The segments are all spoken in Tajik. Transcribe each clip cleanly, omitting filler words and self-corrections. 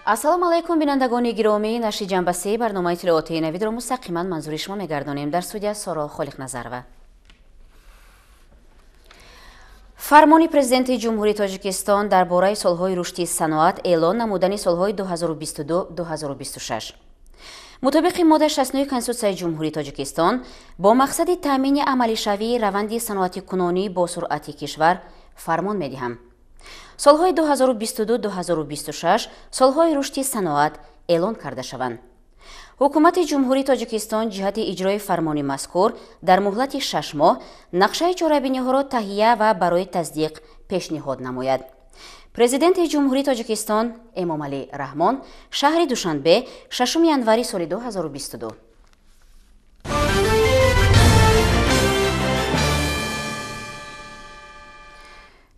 Ассалому алайкум, бинандагони гиромӣ. Нашри ҷанбаси барномаи иттилоотии Навидро мустақиман манзури шумо мегардонем. Дар студия Соро Холиқназарова. Фармони Президенти Ҷумҳурии Тоҷикистон дар бораи солҳои рушди саноат эълон намудани солҳои 2022-2026. Мутобиқи модда 69 Конститутсияи Ҷумҳурии Тоҷикистон бо мақсади таъмини амалишавии раванди саноатикунонӣ бо суръати кишвар фармон медиҳам. Солҳои 2022-2026 солҳои рушди саноат эълон карда шаванд. Ҳукумати Ҷумҳурии Тоҷикистон ҷиҳати иҷрои фармони мазкур дар муҳлати 6 моҳ нақшаи чорабиниҳоро таҳия ва барои тасдиқ пешниҳод намояд. Президенти Ҷумҳурии Тоҷикистон Эмомалӣ Раҳмон, шаҳри Душанбе, 6 январи соли 2022.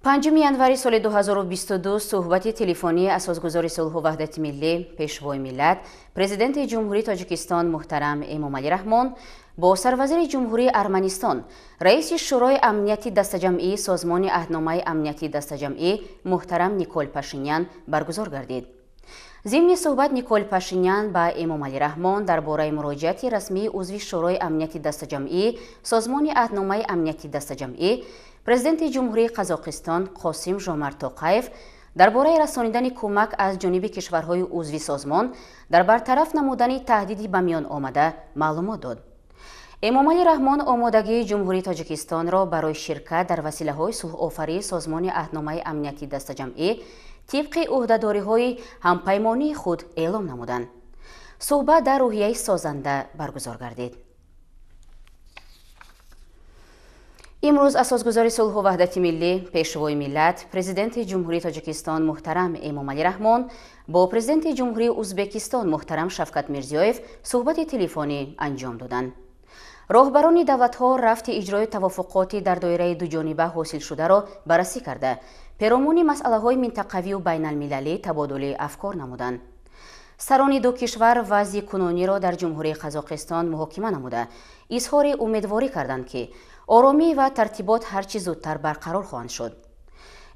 5 январи соли 2022 суҳбати телефонии асосгузори сулҳу ваҳдати миллӣ, Пешвои миллат, Президенти Ҷумҳурии Тоҷикистон муҳтарам Эмомалӣ Раҳмон бо сарвазири Ҷумҳурии Арманистон, раиси Шӯрои амнияти дастаҷамъии Созмони аҳдномаи амнияти дастаҷамъӣ муҳтарам Никол Пашинян баргузор гардид. Зимни суҳбат Никол Пашинян ба Эмомалӣ Раҳмон дар бораи муроҷиати расмии узви Шӯрои амнияти дастаҷамъӣ Созмони аҳдномаи амнияти дастаҷамъӣ, Президенти Ҷумҳурии Қазоқистон Қосим Жомарт Тоқаев дар бораи расонидани кӯмак аз ҷониби кишварҳои узви созмон дар бартараф намудани таҳдиди ба миён омада маълумот дод. Эмомалӣ Раҳмон омодагии Ҷумҳурии Тоҷикистонро барои ширкат дар василаҳои сулҳофарии Созмони аҳдномаи амнияти дастаҷамъӣ тибқи ӯҳдадориҳои ҳампаймонии худ эълом намуданд. Суҳбат дар рӯҳияи созанда баргузор гардид. Имрӯз асосгузори сулҳу ваҳдати миллӣ, Пешвои миллат, Президенти Ҷумҳурии Тоҷикистон муҳтарам Эмомалӣ Раҳмон бо Президенти Ҷумҳурии Узбекистон муҳтарам Шавкат Мирзиёев суҳбати телефонӣ анҷом доданд. Роҳбарони давлатҳо рафти иҷрои тавофуқоти дар доираи дуҷониба ҳосилшударо баррасӣ карда, перомуни масъалаҳои минтақавию байналмилалӣ табодули афкор намуданд. Сарони ду кишвар вазъи кунониро дар Ҷумҳурии Қазоқистон муҳокима намуда, изҳори умедворӣ карданд, ки оромӣ ва тартибот ҳарчи зудтар барқарор хоҳанд шуд.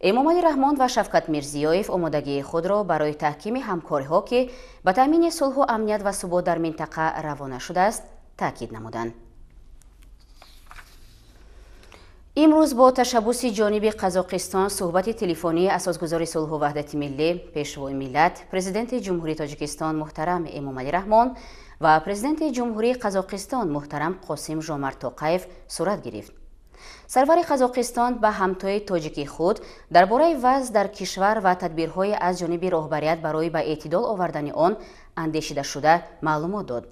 Эмомалӣ Раҳмон ва Шавкат Мирзиёев омодагии худро барои таҳкими ҳамкориҳо, ки ба таъмини сулҳу амният ва субот дар минтақа равона шудааст, таъкид намуданд. Имрӯз бо ташаббуси ҷониби Қазоқистон суҳбати телефонии асосгузори сулҳу ваҳдати миллӣ, Пешвои миллат, Президенти Ҷумҳурии Тоҷикистон муҳтарам Эмомалӣ Раҳмон ва Президенти Ҷумҳурии Қазоқистон муҳтарам Қосим Жомарт Тоқаев сурат гирифт. Сарвари Қазоқистон ба ҳамтои тоҷики худ дар бораи вазъ дар кишвар ва тадбирҳои аз ҷониби роҳбарият барои ба эътидол овардани он андешидашуда маълумот дод.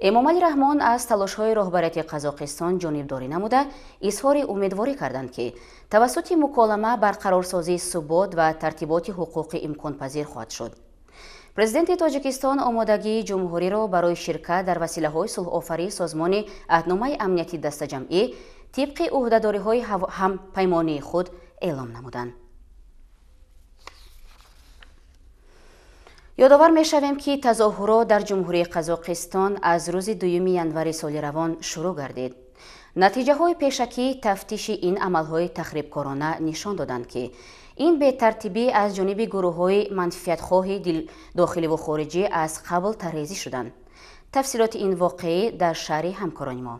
Эмомалӣ Раҳмон аз талошҳои роҳбарияти Қазоқистон ҷонибдорӣ намуда, изҳори умедворӣ карданд, ки тавассути муколама барқарорсозии субот ва тартиботи ҳуқуқӣ имконпазир хоҳад шуд. Президенти Тоҷикистон омодагии ҷумҳуриро барои ширкат дар василаҳои сулҳофарии Созмони аҳдномаи амнияти дастаҷамъӣ тибқи ӯҳдадориҳои ҳампаймонии худ эълом намуданд. Ёдовар мешавем, ки тазоҳурот дар Ҷумҳурии Қазоқистон аз рӯзи 2 январи соли равон шурӯъ гардид. Натиҷаҳои пешакии тафтиши ин амалҳои тахрибкорона нишон доданд, ки ин бетартибӣ аз ҷониби гурӯҳҳои манфиатхоҳи дохиливу хориҷӣ аз қабл тарҳрезӣ шуданд. Тафсилоти ин воқеӣ дар шаҳри ҳамкорони мо.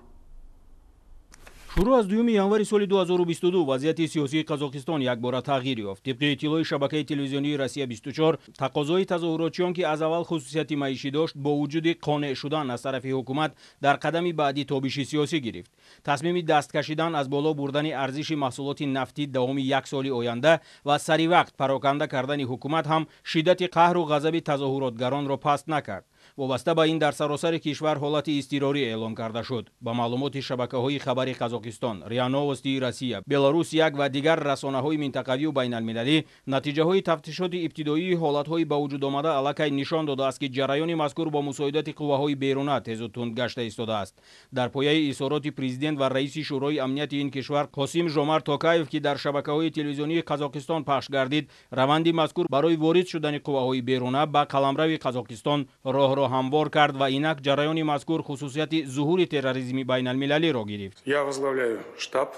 Шурӯъ аз 2 январи соли 2022 вазъияти сиёсии Қазоқистон якбора тағйир ёфт. Тибқи иттилои шабакаи телевизионии Россия 24, тақозои тазоҳуротчиён, ки аз аввал хусусияти маишӣ дошт, бо вуҷуди қонеъ шудан аз тарафи ҳукумат дар қадами баъдӣ тобиши сиёсӣ гирифт. Тасмими даст кашидан аз боло бурдани арзиши маҳсулоти нафтӣ давоми як соли оянда ва сари вақт пароканда кардани ҳукумат ҳам шиддати қаҳру ғазаби тазоҳуротгаронро паст накард. Вобаста ба ин дар саросари кишвар ҳолати изтирорӣ эълон карда шуд. Ба маълумоти шабакаҳои хабари Қазоқистон, РИА Новости Россия, Беларус 1 ва дигар расонаҳои минтақавию байналмилалӣ, натиҷаҳои тафтишоти ибтидоии ҳолатҳои ба вуҷуд омада аллакай нишон додааст, ки ҷараёни мазкур бо мусоидати қувваҳои беруна тезу тунд гашта истодааст. Дар пояи изҳороти президент ва раиси Шӯрои амнияти ин кишвар Қосим Жомарт Токаев, ки дар шабакаҳои телевизионии Қазоқистон пахш гардид, раванди мазкур барои ворид шудани қувваҳои беруна ба қаламрави Қазоқистон роҳро ҳамвор кард ва инак ҷараёни мазкур хусусияти зуҳури терроризми байналмилалиро гирифт. Я возглавляю штаб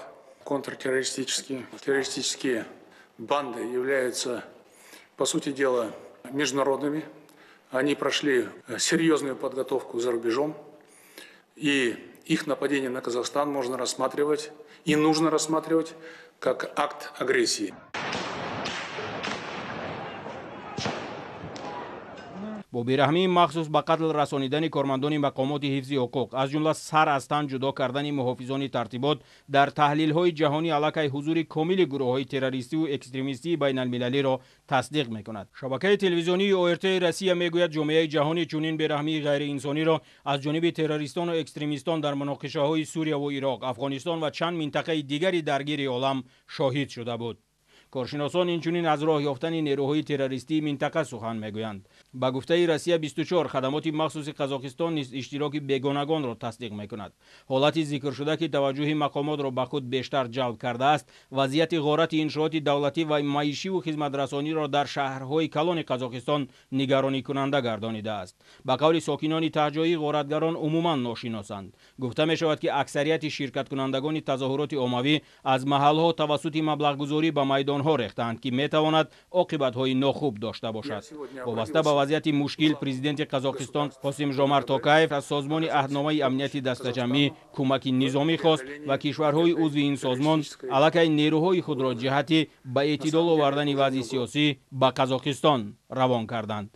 контртеррористический. Террористические банды являются, по сути дела, международными Они прошли серьезную подготовку за рубежом, и их нападение на Казахстан можно рассматривать и нужно рассматривать как акт агрессии. Бо бераҳмии махсус ба қатл расонидани кормандони мақомоти ҳифзи ҳуқуқ, аз ҷумла сар аз тан ҷудо кардани муҳофизони тартибот, дар таҳлилҳои ҷаҳонӣ аллакай ҳузури комили гурӯҳҳои террористиву экстремистии байналмилалиро тасдиқ мекунад. Шабакаи телевизионии ОРТ Россия мегӯяд, ҷомеаи ҷаҳонӣ чунин бераҳмии ғайриинсониро аз ҷониби террористону экстремистон дар муноқишаҳои Сурияву Ироқ, Афғонистон ва чанд минтақаи дигари даргири олам шоҳид шуда буд. Коршиносон инчунин аз роҳ ёфтани нерӯҳои террористии минтақа сухан мегӯянд. Ба гуфтаи Россия 24, хадамоти махсуси Қазоқистон низ иштироки бегонагонро тасдиқ мекунад. Ҳолати зикршуда, ки таваҷҷӯҳи мақомотро ба худ бештар ҷалб кардааст, вазъияти ғорати иншооти давлатӣ ва маишиву хизматрасониро дар шаҳрҳои калони Қазоқистон нигаронӣкунанда гардонидааст. Ба қавли сокинони таҳҷоӣ, ғоратгарон умуман ношиносанд. Гуфта мешавад, ки аксарияти ширкаткунандагони тазоҳуроти оммавӣ аз маҳалҳо тавассути маблағгузорӣ ба майдон ҳо рехтаанд, ки метавонад оқибатҳои нохуб дошта бошад. Вобаста ба вазъияти мушкил, президенти Қазоқистон Қосим Жомарт Токаев аз созмони аҳдномаи амнияти дастаҷамъӣ кӯмаки низомӣ хост ва кишварҳои узви ин созмон аллакай нерӯҳои худро ҷиҳати ба эътидол овардани вазъи сиёсӣ ба Қазоқистон равон карданд.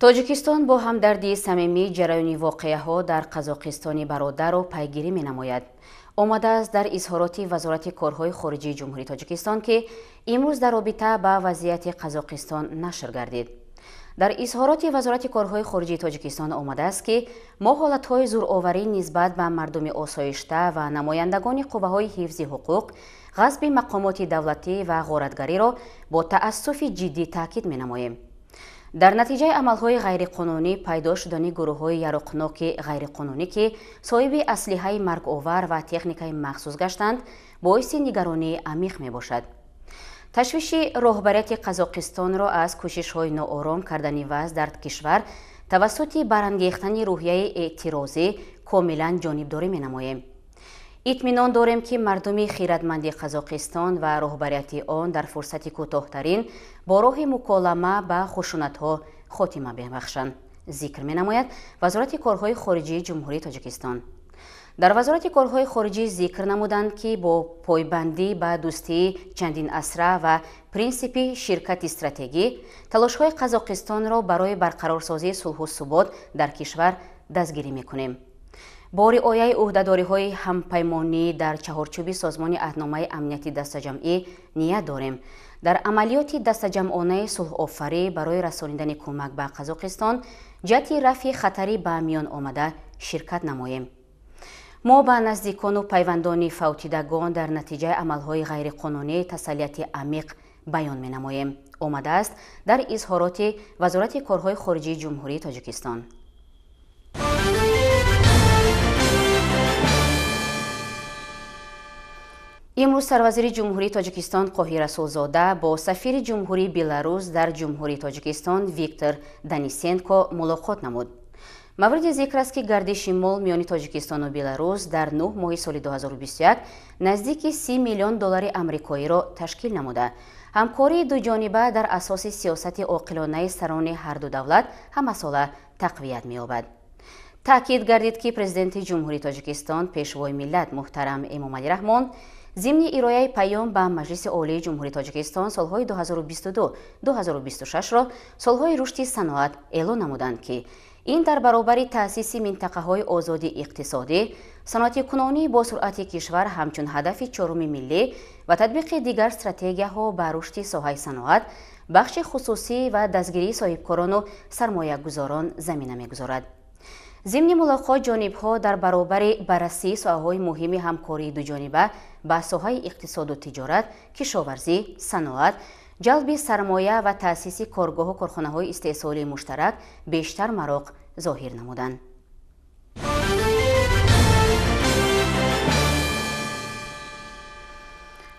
Тоҷикистон бо ҳамдардии самимӣ ҷараёни воқеаҳо дар Қазоқистони бародарро пайгирӣ менамояд. Омадааст дар изҳороти Вазорати корҳои хориҷии Ҷумҳурии Тоҷикистон, ки имрӯз дар робита ба вазъияти Қазоқистон нашр гардид. Дар изҳороти Вазорати корҳои хориҷии Тоҷикистон омадааст, ки мо ҳолатҳои зӯроварӣ нисбат ба мардуми осоишта ва намояндагони қувваҳои ҳифзи ҳуқуқ, ғасби мақомоти давлатӣ ва ғоратгариро бо таассуфи ҷиддӣ таъкид менамоем. Дар натиҷаи амалҳои ғайриқонунӣ пайдо шудани гурӯҳҳои яроқноки ғайриқонунӣ, ки соҳиби аслиҳаи марговар ва техникаи махсус гаштанд, боиси нигаронии амиқ мебошад. Ташвиши роҳбарияти Қазоқистонро аз кӯшишҳои ноором кардани вазъ дар кишвар тавассути барангехтани рӯҳияи эътирозӣ комилан ҷонибдорӣ менамоем. Итминон дорем, ки мардуми хиратманди Қазоқистон ва роҳбарияти он дар фурсати кӯтоҳтарин бо роҳи муколама ба хушунатҳо хотима бибахшанд, зикр менамояд Вазорати корҳои хориҷии Ҷумҳурии Тоҷикистон. Дар Вазорати корҳои хориҷӣ зикр намуданд, ки бо пойбандӣ ба дӯстии чандин асра ва принсипи ширкати стратегӣ талошҳои Қазоқистонро барои барқарорсозии сулҳу субот дар кишвар дастгирӣ мекунем. Бо риояи ӯҳдадориҳои ҳампаймонӣ дар чаҳорчӯби созмони аҳдномаи амнияти дастаҷамъӣ ният дорем дар амалиёти дастаҷамъонаи сулҳофарӣ барои расонидани кӯмак ба Қазоқистон ҷиҳати рафъи хатарӣ ба миён омада ширкат намоем. Мо ба наздикону пайвандони фавтидагон дар натиҷаи амалҳои ғайриқонунӣ тасаллияти амиқ баён менамоем, омадааст дар изҳороти Вазорати корҳои хориҷии Ҷумҳурии Тоҷикистон. Имрӯз сарвазири Ҷумҳурии Тоҷикистон Қоҳир Расулзода бо сафири Ҷумҳурии Беларус дар Ҷумҳурии Тоҷикистон Виктор Данисенко мулоқот намуд. Мавриди зикр аст, ки гардиши мол миёни Тоҷикистону Беларус дар 9 моҳи соли 2021 наздики 30 миллион доллари амрикоиро ташкил намуда. Ҳамкории дуҷониба дар асоси сиёсати оқилонаи сарони ҳарду давлат ҳамасола тақвият меёбад. Таъкид гардид, ки президенти Ҷумҳурии Тоҷикистон, пешвои миллат муҳтарам Эмомалӣ Раҳмон зимни ирояи паём ба Маҷлиси Олии Ҷумҳурии Тоҷикистон солҳои 2022-2026-ро солҳои рушди саноат эълон намуданд, ки ин дар баробари таъсиси минтақаҳои озоди иқтисодӣ, саноатикунонӣ бо суръати кишвар ҳамчун ҳадафи чоруми миллӣ ва татбиқи дигар стратегияҳо ба рушди соҳаи саноат, бахши хусусӣ ва дастгирии соҳибкорону сармоягузорон замина мегузорад. Зимни мулоқот ҷонибҳо дар баробари баррасии соҳаҳои муҳими ҳамкории дуҷониба ба соҳаи иқтисоду тиҷорат, кишоварзӣ, саноат, ҷалби сармоя ва таъсиси коргоҳу корхонаҳои истеҳсолии муштарак бештар мароқ зоҳир намуданд.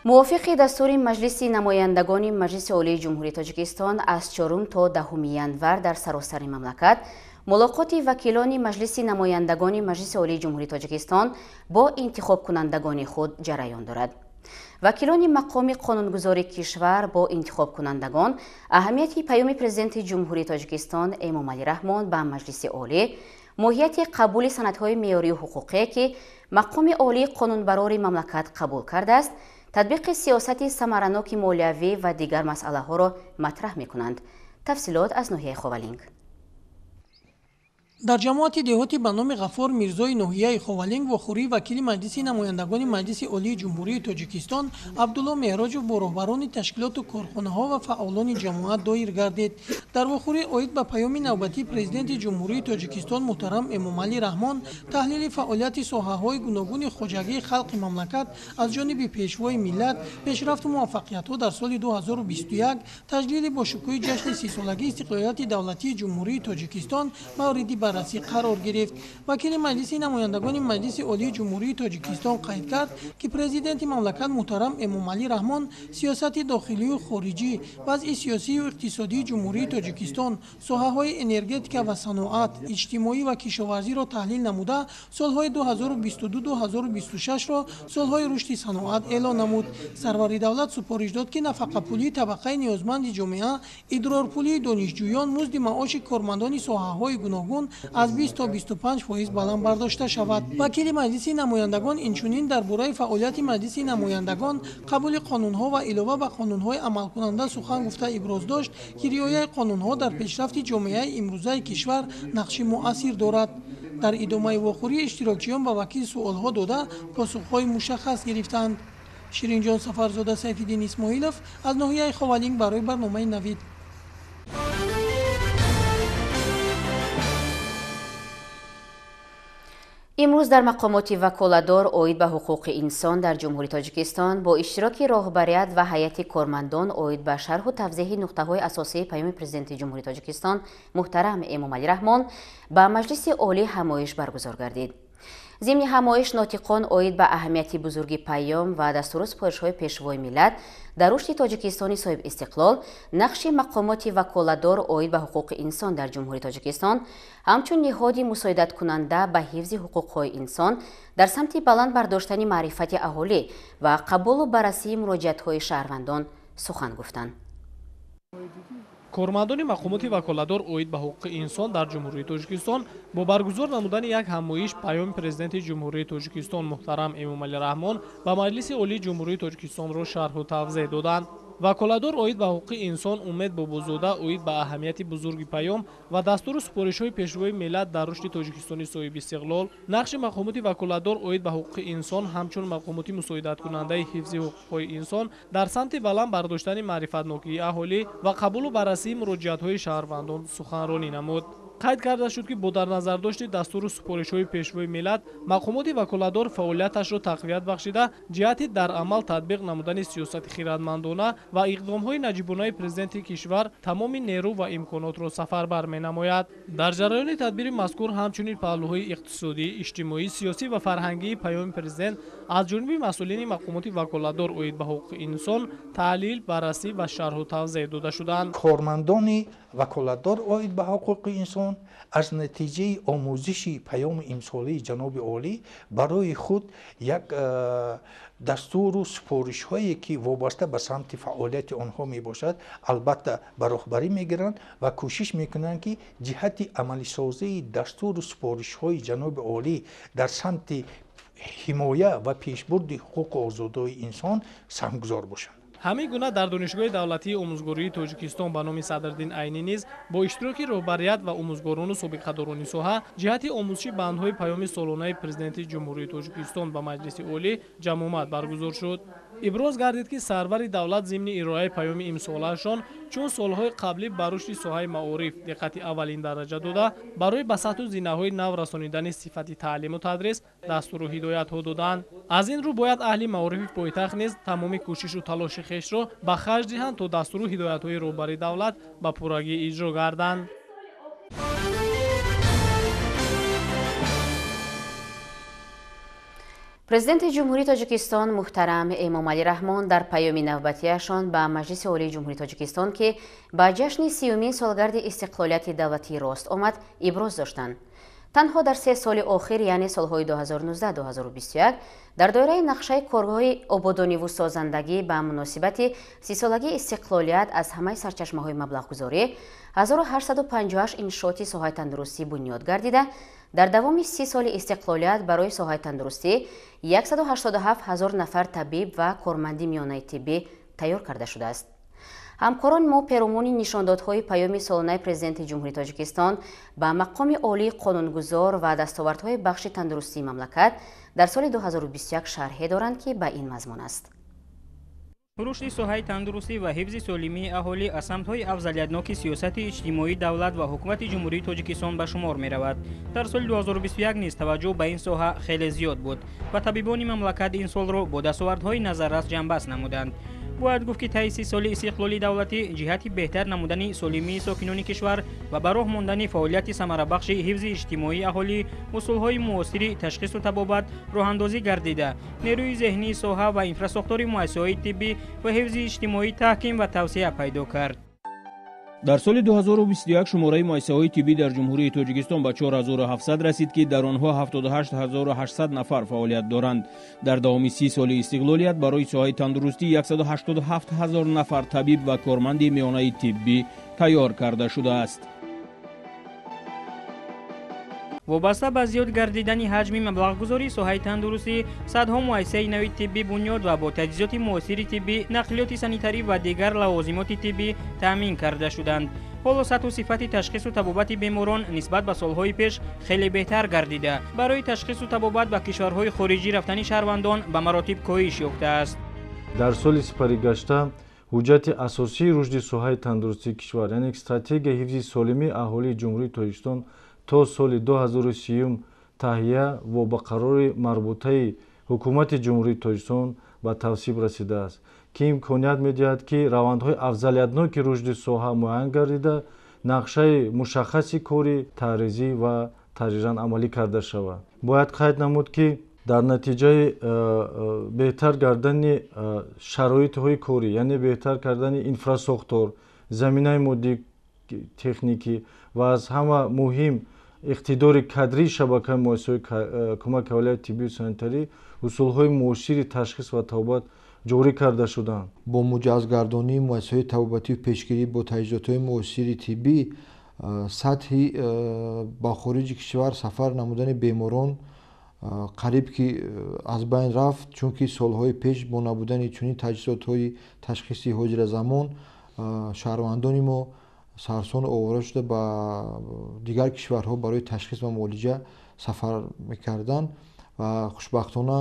Мувофиқи дастури Маҷлиси намояндагони Маҷлиси Олии Ҷумҳурии Тоҷикистон аз 4 то 10 январ дар саросари мамлакат мулоқоти вакилони Маҷлиси намояндагони Маҷлиси Олии Ҷумҳурии Тоҷикистон бо интихобкунандагони худ ҷараён дорад. Вакилони мақоми қонунгузори кишвар бо интихобкунандагон аҳамияти паёми Президенти Ҷумҳурии Тоҷикистон Эмомалӣ Раҳмон ба Маҷлиси Олӣ, моҳияти қабули санадҳои меъёрию ҳуқуқие, ки мақоми олии қонунбарори мамлакат қабул кардааст, татбиқи сиёсати самараноки молиявӣ ва дигар масъалаҳоро матраҳ мекунанд. Тафсилот аз ноҳияи Ховалинг. Дар ҷамоати деҳоти ба номи Ғаффор Мирзои ноҳияи Ховалинг вохӯрии вакили Маҷлиси намояндагони Маҷлиси Олии Ҷумҳурии Тоҷикистон Абдулло Меҳроҷов бо роҳбарони ташкилоту корхонаҳо ва фаъолони ҷамоат доир гардид. Дар вохӯрӣ оид ба паёми навбатии Президенти Ҷумҳурии Тоҷикистон муҳтарам Эмомалӣ Раҳмон, таҳлили фаъолияти соҳаҳои гуногуни хоҷагии халқи мамлакат аз ҷониби Пешвои миллат, пешрафту муваффақиятҳо дар соли 2021, таҷлили бошукӯҳи ҷашни сисолагии истиқлолияти давлатии Ҷумҳурии Тоҷикистон мавриди баррасӣ қарор гирифт. Вакили Маҷлиси намояндагони Маҷлиси Олии Ҷумҳурии Тоҷикистон қайд кард, ки Президенти мамлакат муҳтарам Эмомалӣ Раҳмон сиёсати дохилию хориҷӣ, вазъи сиёсию иқтисодии Ҷумҳурии Тоҷикистон, соҳаҳои энергетика ва саноат, иҷтимоӣ ва кишоварзиро таҳлил намуда, солҳои 2022-2026-ро солҳои рушди саноат эълон намуд. Сарвари давлат супориш дод, ки нафақапулии табақаи ниёзманди ҷомеа, идрорпулии донишҷӯён, музди маоши кормандони соҳаҳои гуногун аз 20 то 25% баланд бардошта шавад. Вакили Маҷлиси намояндагон инчунин дар бораи фаъолияти Маҷлиси намояндагон, қабули қонунҳо ва илова ба қонунҳои амалкунанда сухан гуфта иброз дошт, ки риояи қонунҳо дар пешрафти ҷомеаи имрӯзаи кишвар нақши муассир дорад. Дар идомаи вохӯрӣ иштирокчиён ба вакил суолҳо дода, посухҳои мушаххас гирифтанд. Ширинҷон Сафарзода, Сайфиддин Исмоилов аз ноҳияи Ховалинг барои барномаи Навид. Имрӯз дар мақомоти ваколадор оид ба ҳуқуқи инсон дар Ҷумҳурии Тоҷикистон бо иштироки роҳбарият ва ҳайати кормандон оид ба шарҳу тавзеҳи нуқтаҳои асосии паёми Президенти Ҷумҳурии Тоҷикистон муҳтарам Эмомалӣ Раҳмон ба Маҷлиси Олӣ ҳамоиш баргузор гардид. Зимни ҳамоиш нотиқон оид ба аҳамияти бузурги паём ва дастуру супоришҳои Пешвои миллат дар рушди Тоҷикистони соҳибистиқлол, нақши мақомоти ваколадор оид ба ҳуқуқи инсон дар Ҷумҳурии Тоҷикистон ҳамчун ниҳоди мусоидаткунанда ба ҳифзи ҳуқуқҳои инсон дар самти баланд бардоштани маърифати аҳолӣ ва қабулу баррасии муроҷиатҳои шаҳрвандон сухан гуфтанд. Кормандони мақомоти ваколадор оид ба ҳуқуқи инсон дар Ҷумҳурии Тоҷикистон бо баргузор намудани як ҳамоиш паёми Президенти Ҷумҳурии Тоҷикистон муҳтарам Эмомалӣ Раҳмон ба Маҷлиси Олии Ҷумҳурии Тоҷикистонро шарҳу тавзеҳ доданд. Ваколадор оид ба ҳуқуқи инсон Умед Бобозода оид ба аҳамияти бузурги паём ва дастуру супоришҳои Пешвои миллат дар рушди Тоҷикистони соҳибистиқлол, нақши мақомоти ваколадор оид ба ҳуқуқи инсон ҳамчун мақомоти мусоидаткунандаи ҳифзи ҳуқуқҳои инсон дар самти баланд бардоштани маърифатнокии аҳолӣ ва қабулу баррасии муроҷиатҳои шаҳрвандон суханронӣ намуд. Қайд карда шуд, ки бо дар назардошти дастуру супоришҳои Пешвои миллат мақомоти ваколадор фаъолияташро тақвият бахшида, ҷиҳати дар амал татбиқ намудани сиёсати хиратмандона ва иқдомҳои наҷибонаи Президенти кишвар тамоми нерӯ ва имконотро сафарбар менамояд. Дар ҷараёни тадбири мазкур ҳамчунин паҳлӯҳои иқтисодӣ, иҷтимоӣ, сиёсӣ ва фарҳангии паёми Президент аз ҷониби масъулини мақомоти ваколадор оид ба ҳуқуқи инсон таҳлил, баррасӣ ва шарҳу тавзеҳ дода шуданд. Кормандони ваколадор оид ба ҳуқуқи инсон аз натиҷаи омӯзиши паёми имсолии ҷаноби олӣ барои худ як дастуру супоришҳое, ки вобаста ба самти фаъолияти онҳо мебошад, албатта ба роҳбарӣ мегиранд ва кӯшиш мекунанд, ки ҷиҳати амалисозии дастуру супоришҳои ҷаноби олӣ дар самти ҳимоя ва пешбурди ҳуқуқу озодиҳои инсон саҳмгузор бошанд. Ҳамин гуна дар Донишгоҳи давлатии омӯзгории Тоҷикистон ба номи Садриддин Айнӣ низ бо иштироки роҳбарият ва омӯзгорону собиқадорони соҳа ҷиҳати омӯзиши бандҳои паёми солонаи Президенти Ҷумҳурии Тоҷикистон ба Маҷлиси Олӣ ҷамъомад баргузор шуд. Иброз гардид, ки сарвари давлат зимни ироаи паёми имсолаашон чун солҳои қаблӣ ба рушди соҳаи маориф диққати аввалин дараҷа дода, барои ба сатҳу зинаҳои нав расонидани сифати таълиму тадрис дастуру ҳидоятҳо доданд. Аз ин рӯ бояд аҳли маорифи пойтахт низ тамоми кӯшишу талоши хешро ба харҷ диҳанд, то дастуру ҳидоятҳои роҳбари давлат ба пуррагӣ иҷро гарданд. Президенти Ҷумҳурии Тоҷикистон муҳтарам Эмомалӣ Раҳмон дар паёми навбатиашон ба Маҷлиси Олии Ҷумҳурии Тоҷикистон, ки ба ҷашни сиюмин солгарди истиқлолияти давлатӣ рост омад, иброз доштанд. Танҳо дар 3 соли охир, яъне солҳои 2019-2021, дар доираи нақшаи корҳои ободониву созандагӣ ба муносибати 30-солагии истиқлолият аз ҳамаи сарчашмаҳои маблағгузорӣ 1858 иншооти соҳаи тандурустӣ бунёд гардида, дар давоми 30 соли истиқлолият барои соҳаи тандурустӣ 187 ҳазор нафар табиб ва корманди миёнаи тиббӣ тайёр карда шудааст. Ҳамкорони мо перомуни нишондодҳои паёми солонаи Президенти Ҷумҳурии Тоҷикистон ба мақоми олии қонунгузор ва дастовардҳои бахши тандурустии мамлакат дар соли 2021 шарҳе доранд, ки ба ин мазмун аст. Рушди соҳаи тандурустӣ ва ҳифзи солимии аҳолӣ аз самтҳои афзалиятноки сиёсати иҷтимоии давлат ва ҳукумати Ҷумҳурии Тоҷикистон ба шумор меравад. Дар соли 2021 низ таваҷҷӯҳ ба ин соҳа хеле зиёд буд ва табибони мамлакат ин солро бо дастовардҳои назаррас ҷамъбаст намуданд. Бояд гуфт, ки таи 30 соли истиқлоли давлатӣ ҷиҳати беҳтар намудани солимии сокинони кишвар ва ба роҳ мондани фаъолияти самарабахши ҳифзи иҷтимоии аҳолӣ усулҳои муосири ташхису табобат роҳандозӣ гардида, нерӯи зеҳнии соҳа ва инфрасохтори муассисаҳои тиббӣ ва ҳифзи иҷтимоӣ таҳким ва тавсеа пайдо кард. Дар соли 2021 шумораи муассисаҳои тиббӣ дар Ҷумҳурии Тоҷикистон ба 4700 расид, ки дар онҳо 78800 нафар фаъолият доранд. Дар давоми 30 соли истиқлолият барои соҳаи тандурустӣ 187 ҳазор нафар табиб ва корманди миёнаи тиббӣ тайёр карда шудааст. Вобаста ба зиёд гардидани ҳаҷми маблағгузории соҳаи тандурустӣ, садҳо муассисаи нави тиббӣ бунёд ва бо таҷҳизоти муосири тиббӣ, нақлиёти санитарӣ ва дигар лавозимоти тиббӣ таъмин карда шуданд. Ҳоло сатҳу сифати ташхису табобати беморон нисбат ба солҳои пеш хеле беҳтар гардида, барои ташхису табобат ба кишварҳои хориҷӣ рафтани шаҳрвандон ба маротиб коҳиш ёфтааст. Дар соли сипаригашта ҳуҷҷати асосии рушди соҳаи тандурустии кишвар, яъне стратегияи ҳифзи солимии аҳолии Ҷумҳурии Тоҷикистон то соли 2030 таҳия ва ба қарори марбутаи ҳукумати Ҷумҳурии Тоҷикистон ба тавсиб расидааст, ки имконият медиҳад, ки равандҳои афзалиятноки рушди соҳа муайян гардида, нақшаи мушаххаси кори таъризӣ ва таҷрибан амалӣ карда шавад. Бояд қайд намуд, ки дар натиҷаи беҳтар кардани шароитҳои корӣ, яъне беҳтар кардани инфрасохтор, заминаи моддии техникӣ ва аз ҳама муҳим иқтидори кадрии шабакаи муассисаҳои кӯмаки аввалияи тиббию санитарӣ усулҳои муосири ташхис ва табобат ҷорӣ карда шуданд. Бо муҷаҳҳазгардонии муассисаҳои табобатию пешгирӣ бо таҷҳизотҳои муосири тиббӣ сатҳи ба хориҷи кишвар сафар намудани беморон қариб ки аз байн рафт, чунки солҳои пеш бо набудани чунин таҷҳизотҳои ташхиси ҳозиразамон шаҳрвандони мо сарсон овора шуда ба дигар кишварҳо барои ташхис ва муолиҷа сафар мекарданд ва хушбахтона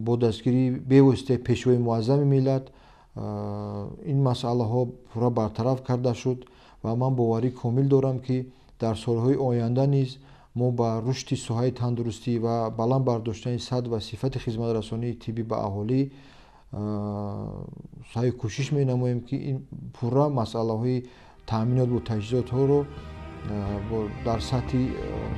бо дастгирии бевоситаи Пешвои муаззами миллат ин масъалаҳо пурра бартараф карда шуд ва ман боварӣ комил дорам, ки дар солҳои оянда низ мо ба рушди соҳаи тандурустӣ ва баланд бардоштани сатҳ ва сифати хизматрасонии тиббӣ ба аҳолӣ саъю кӯшиш менамоем, ки ин пурра масъалаҳои таъминот бо таҷҳизотҳоро дар сатҳи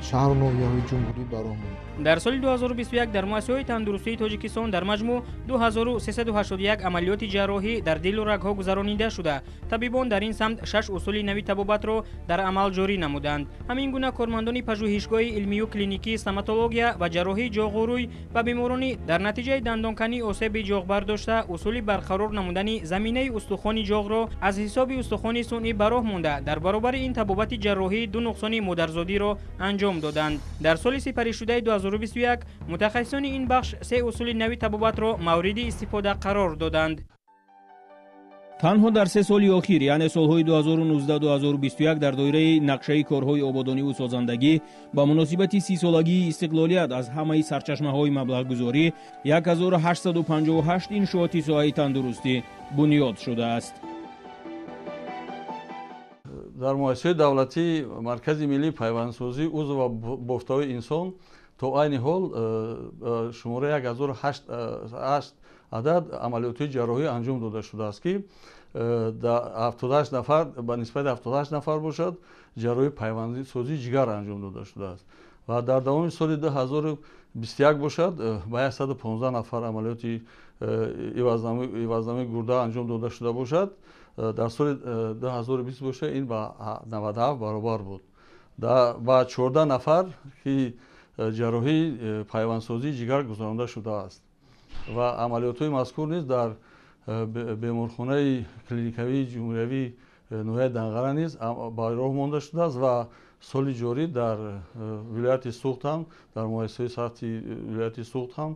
шаҳру ноҳияҳои ҷумҳурӣ ба роҳ монем. Дар соли 2021 дар муассисаҳои тандурустии Тоҷикистон дар маҷмӯъ 2381 амалиёти ҷарроҳӣ дар дилу рагҳо гузаронида шуда, табибон дар ин самт 6 усули нави табобатро дар амал ҷорӣ намуданд. Ҳамин гуна кормандони пажӯҳишгоҳи илмию клиникии стоматология ва ҷарроҳии ҷоғу рӯй ба беморони дар натиҷаи дандонканӣ осеби ҷоғ бардошта, усули барқарор намудани заминаи устухони ҷоғро аз ҳисоби устухони сунъӣ ба роҳ монда, дар баробари ин табобати ҷарроҳии 2 нуқсони модарзодиро анҷом доданд. Дар соли сипаришудаи 2021 мутахассисони ин бахш 3 усули нави табобатро мавриди истифода қарор доданд. Танҳо дар 3 соли охир, яъне солҳои 2019-2021, дар доираи нақшаи корҳои ободониву созандагӣ ба муносибати 30-солагии истиқлолият аз ҳамаи сарчашмаҳои маблағгузорӣ 1858 иншооти соҳаи тандурустӣ бунёд шудааст. Дар муассисаи давлатии Маркази миллии пайвандсозии узв ва бофтаҳои инсон то айни ҳол шумораи 1008 адад амалиётҳои ҷарроҳӣ анҷом дода шудааст, ки 78 нафар ба нисбати 78 нафар бошад ҷарроҳии пайвандсозии ҷигар анҷом дода шудааст ва дар давоми соли 2021 бошад ба 115 нафар амалиёти ивазнамои гурда анҷом дода шуда бошад. Дар соли 2020 бошад ин ба 97 баробар буд. Ба 14 нафар ки ҷарроҳии пайвандсозии ҷигар гузаронда шудааст ва амалиётҳои мазкур низ дар беморхонаи клиникавии ҷумҳуриявии ноҳияи Данғара низ ба роҳ монда шудааст ва соли ҷорӣ дар вилояти Суғд ҳам, дар муассисаҳои сатҳи вилояти Суғд ҳам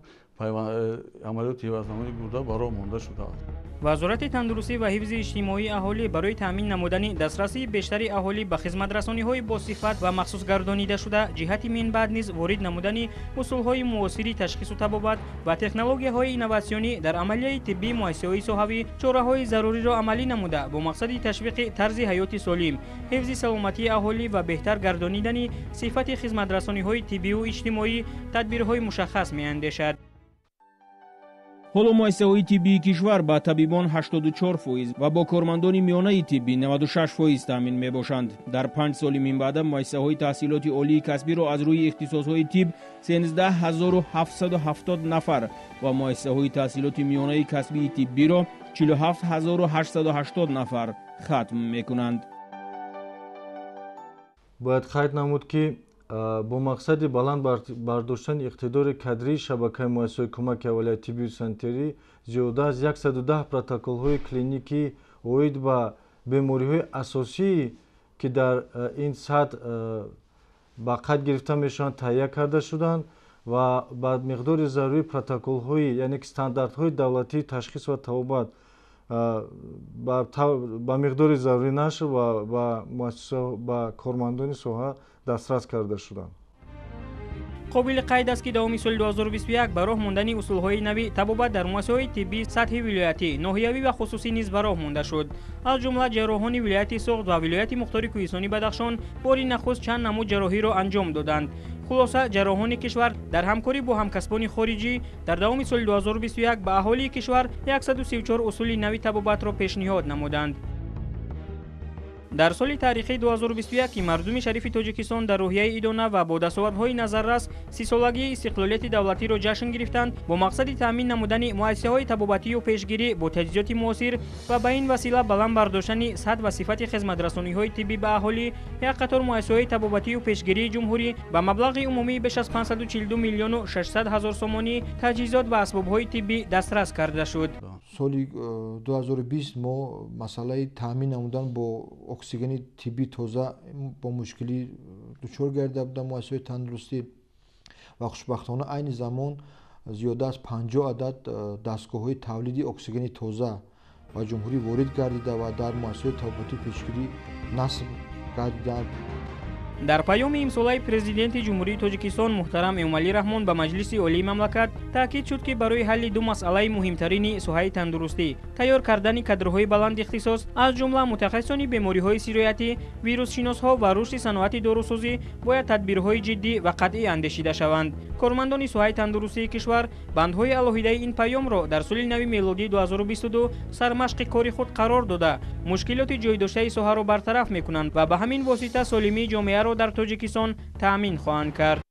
амалиёти ивазнамоии гурда ба роҳ монда шудааст. Вазорати тандурустӣ ва ҳифзи иҷтимоии аҳолӣ барои таъмин намудани дастрасии бештари аҳолӣ ба хизматрасониҳои босифат ва махсусгардонидашуда ҷиҳати минбаъд низ ворид намудани усулҳои муосири ташхису табобат ва технологияҳои инноватсионӣ дар амалияи тиббии муассисаҳои соҳавӣ чораҳои заруриро амалӣ намуда бо мақсади ташвиқи тарзи ҳаёти солим, ҳифзи саломатии аҳолӣ ва беҳтар гардонидани сифати хизматрасониҳои тиббию иҷтимоӣ тадбирҳои мушаххас меандешад. Ҳоло муассисаҳои тиббии кишвар ба табибон 84% ва бо кормандони миёнаи тиббӣ 96% таъмин мебошанд. Дар 5 соли минбаъда муассисаҳои таҳсилоти олии касбиро аз рӯи ихтисосҳои тиб 13770 нафар ва муассисаҳои таҳсилоти миёнаи касбии тиббиро 47880 нафар хатм мекунанд. Бояд қайд намуд, ки бо мақсади баланд бардоштани иқтидори кадрии шабакаи муассисаҳои кӯмаки аввалияи тиббию санитарӣ зиёда аз 110 протоколҳои клиникӣ оид ба бемориҳои асосие, ки дар ин сатҳ ба қайд гирифта мешаванд, таҳия карда шуданд ва ба миқдори зарурии протоколҳои, яъне ки стандартҳои давлатии ташхис ва табобат ба миқдори зарурӣ нашр ва ба кормандони соҳа дастрас карда шуданд. Қобили қайд аст, ки давоми соли 2021 ба роҳ мондани усулҳои нави табобат дар муассисаҳои тиббии сатҳи вилоятӣ, ноҳиявӣ ва хусусӣ низ ба роҳ монда шуд. Аз ҷумла ҷарроҳони вилояти Суғд ва вилояти мухтори кӯҳистони Бадахшон бори нахуст чанд намуд ҷарроҳиро анҷом доданд. Хулоса, ҷарроҳони кишвар дар ҳамкорӣ бо ҳамкасбони хориҷӣ дар давоми соли 2021 ба аҳолии кишвар 134 усули нави табобатро пешниҳод намуданд. Дар соли таърихии 2021, ки мардуми шарифи Тоҷикистон дар рӯҳияи идона ва бо дастовардҳои назаррас 30-солагии истиқлолияти давлатиро ҷашн гирифтанд, бо мақсади таъмин намудани муассисаҳои табобатию пешгирӣ бо таҷҳизоти муосир ва ба ин васила баланд бардоштани сатҳ ва сифати хизматрасониҳои тиббӣ ба аҳолӣ, як қатор муассисаҳои табобатию пешгирии ҷумҳурӣ ба маблағи умумии беш аз 542 миллиону 600 ҳазор сомонӣ таҷҳизот ва асбобҳои тиббӣ дастрас карда шуд. Соли 2020 мо масъалаи таъмин намудан бо оксигени тиббӣ тоза бо мушкилӣ дучор гардида будам муассисаҳои тандурустӣ ва хушбахтона айни замон зиёда аз 50 адад дастгоҳҳои тавлиди оксигени тоза ба ҷумҳурӣ ворид гардида ва дар муассисаҳои табобатии пешгирӣ насб гардиданд. Дар паёми имсолаи Президенти Ҷумҳурии Тоҷикистон муҳтарам Эмомалӣ Раҳмон ба Маҷлиси Олии мамлакат таъкид шуд, ки барои ҳалли ду масъалаи муҳимтарини соҳаи тандурустӣ, тайёр кардани кадрҳои баланд ихтисос, аз ҷумла мутахассисони бемориҳои сироятӣ, вирусшиносҳо ва рушди саноати дорусозӣ бояд тадбирҳои ҷиддӣ ва қатъӣ андешида шаванд. Кормандони соҳаи тандурустии кишвар бандҳои алоҳидаи ин паёмро дар соли нави мелодии 2022 сармашқи кори худ қарор дода, мушкилоти ҷойдоштаи соҳаро бартараф мекунанд ва ба ҳамин восита солимии ҷомеаро дар Тоҷикистон таъмин хоҳанд кард.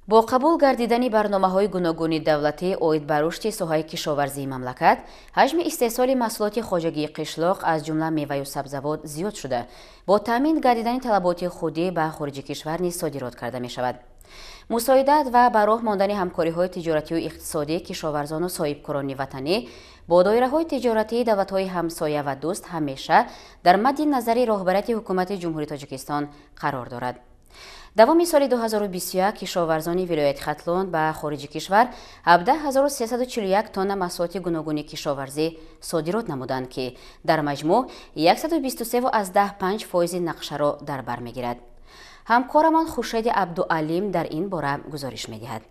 Бо қабул гардидани барномаҳои гуногуни давлатӣ оид ба рушди соҳаи кишоварзии мамлакат, ҳаҷми истеҳсоли маҳсулоти хоҷагии қишлоқ аз ҷумла меваю сабзавот зиёд шуда, бо таъмин гардидани талаботи худӣ ба хориҷи кишвар низ содирот карда мешавад. Мусоидат ва ба роҳ мондани ҳамкориҳои тиҷоратию иқтисодӣ кишоварзону соҳибкорони ватанӣ бо доираҳои тиҷоратии давлатҳои ҳамсоя ва дӯст ҳамеша дар мадди назари роҳбарияти ҳукумати Ҷумҳурии Тоҷикистон қарор дорад. Давоми соли 2021 кишоварзони вилояти Хатлон ба хориҷи кишвар 17341 тонна маҳсулоти гуногуни кишоварзӣ содирот намуданд, ки дар маҷмӯъ 123,5% нақшаро дар бар мегирад. Ҳамкорамон Хуршеди Абдуалим дар ин бора гузориш медиҳад.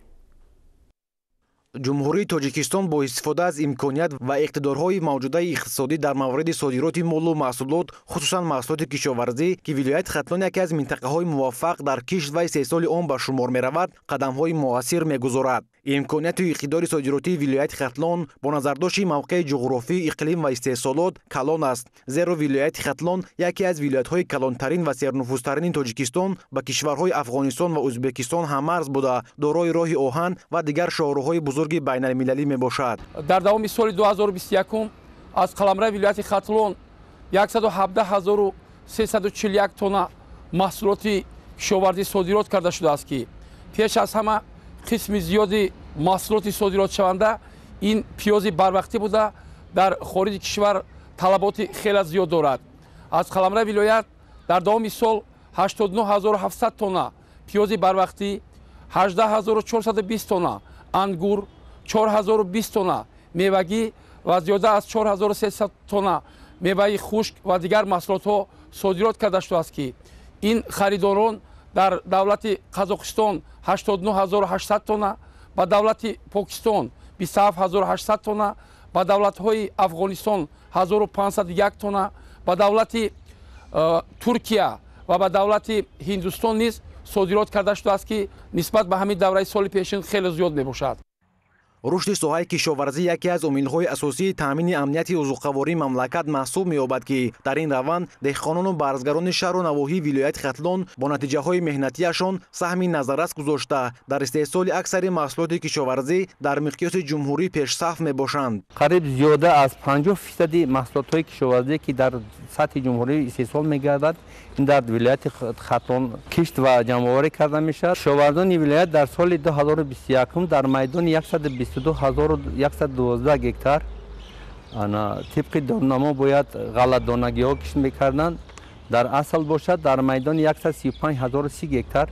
Ҷумҳурии Тоҷикистон бо истифода аз имконият ва иқтидорҳои мавҷудаи иқтисодӣ дар мавриди содироти молу маҳсулот, хусусан маҳсулоти кишоварзӣ, ки вилояти Хатлон яке аз минтақаҳои муваффақ дар кишт ва истеҳсоли он ба шумор меравад, қадамҳои муассир мегузорад. Имконияту иқтидори содиротии вилояти Хатлон бо назардошти мавқеи ҷуғрофӣ, иқлим ва истеҳсолот калон аст, зеро вилояти Хатлон яке аз вилоятҳои калонтарин ва сернуфузтарини Тоҷикистон ба кишварҳои Афғонистон ва Ӯзбекистон ҳаммарз буда, дорои роҳи оҳан ва дигар шоҳроҳҳои бузурги байналмилалӣ мебошад. Дар давоми соли 2021 Аз қаламрави вилояти Хатлон 117341 тонна маҳсулоти кишоварзӣ содирот карда шудааст, ки пеш аз ҳама қисми зиёди маҳсулоти содиротшаванда ин пиёзи барвақтӣ буда, дар хориҷи кишвар талаботи хеле зиёд дорад. Аз қаламрави вилоят дар давоми сол 89700 тонна пиёзи барвақтӣ, 18420 тонна ангур, 4020 тонна мевагӣ ва зиёда аз 4300 тонна меваи хушк ва дигар маҳсулотҳо содирот карда шудааст, ки ин харидорон дар давлати Қазоқистон 89800 тонна, ба давлати Покистон 27800 тонна, ба давлатҳои Афғонистон 1501 тонна, ба давлати Туркия ва ба давлати Ҳиндустон низ содирот карда шудааст, ки нисбат ба ҳамин давраи соли пешин хеле зиёд мебошад. Рушди соҳаи кишоварзӣ яке аз омилҳои асосии таъмини амнияти озуқавории мамлакат маҳсуб меёбад, ки дар ин раванд деҳқонону барзгарони шаҳру навоҳии вилояти Хатлон бо натиҷаҳои меҳнатиашон саҳми назаррас гузошта, дар истеҳсоли аксари маҳсулоти кишоварзӣ дар миқёси ҷумҳурӣ пешсаф мебошанд. Қариб зиёда аз 50% маҳсулотҳои кишоварзӣ, ки дар сатҳи ҷумҳурӣ истеҳсол мегардад, ин дар вилояти Хатлон кишт ва ҷамъоварӣ карда мешавад. Кишоварзони вилоят дар соли 2021 дар майдони 122112 гектар тибқи дорнамо бояд ғалладонагиҳо кишт мекарданд. Дар асл бошад, дар майдони 135030 гектар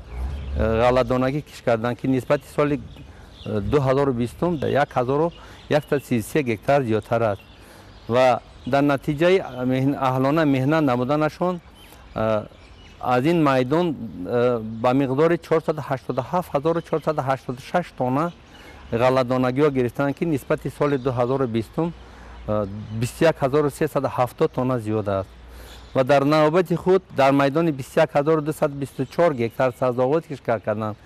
ғалладонагӣ кишт карданд, ки нисбати соли 2020 1133 гектар зиёдтар аст ва дар натиҷаи аҳлона меҳнат намуданашон аз ин майдон ба миқдори 487486 тонна ғалладонагиҳо гирифтанд, ки нисбати соли 2020 21370 тонна зиёд аст ва дар навбати худ дар майдони 21224 гектар сабзавот кишт карданд,